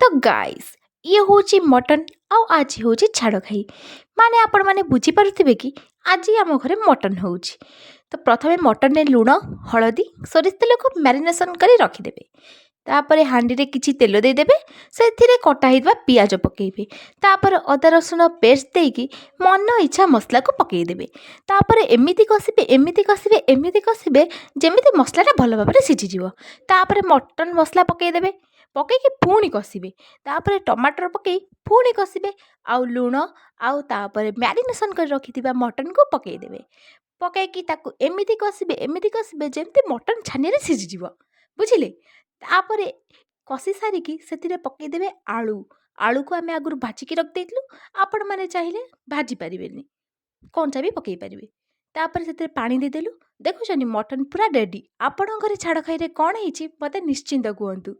ତ ଗାଇସ୍, ଇଏ ହେଉଛି ମଟନ୍ ଆଉ ଆଜି ହେଉଛି ଛାଡ଼ଖାଇ। ମାନେ ଆପଣମାନେ ବୁଝିପାରୁଥିବେ କି ଆଜି ଆମ ଘରେ ମଟନ୍ ହେଉଛି। ତ ପ୍ରଥମେ ମଟନ୍ରେ ଲୁଣ, ହଳଦୀ, ସୋରିଷ ତେଲକୁ ମ୍ୟାରିନେସନ୍ କରି ରଖିଦେବେ। ତାପରେ ହାଣ୍ଡିରେ କିଛି ତେଲ ଦେଇଦେବେ, ସେଥିରେ କଟା ହେଇଥିବା ପିଆଜ ପକାଇବେ। ତାପରେ ଅଦା ରସୁଣ ପେଷ୍ଟ ଦେଇକି ମନ ଇଚ୍ଛା ମସଲାକୁ ପକାଇଦେବେ। ତାପରେ ଏମିତି କଷିବେ, ଏମିତି କଷିବେ, ଏମିତି କଷିବେ, ଯେମିତି ମସଲାଟା ଭଲ ଭାବରେ ସିଝିଯିବ। ତାପରେ ମଟନ୍ ମସଲା ପକାଇଦେବେ, ପକାଇକି ପୁଣି କଷିବେ। ତାପରେ ଟମାଟର ପକାଇ ପୁଣି କଷିବେ ଆଉ ଲୁଣ ଆଉ ତାପରେ ମ୍ୟାରିନେସନ୍ କରି ରଖିଥିବା ମଟନ୍କୁ ପକାଇଦେବେ। ପକାଇକି ତାକୁ ଏମିତି କଷିବେ, ଏମିତି କଷିବେ, ଯେମିତି ମଟନ୍ ଛାନିଆରେ ସିଝିଯିବ, ବୁଝିଲେ? ତାପରେ କଷି ସାରିକି ସେଥିରେ ପକାଇଦେବେ ଆଳୁ। ଆଳୁକୁ ଆମେ ଆଗରୁ ଭାଜିକି ରଖିଦେଇଥିଲୁ। ଆପଣମାନେ ଚାହିଁଲେ ଭାଜି ପାରିବେନି, କଞ୍ଚା ବି ପକାଇ ପାରିବେ। ତାପରେ ସେଥିରେ ପାଣି ଦେଇଦେଲୁ। ଦେଖୁଛନ୍ତି, ମଟନ୍ ପୁରା ରେଡ଼ି। ଆପଣଙ୍କ ଘରେ ଛାଡ଼ଖାଇରେ କ'ଣ ହେଇଛି, ମୋତେ ନିଶ୍ଚିନ୍ତ କୁହନ୍ତୁ।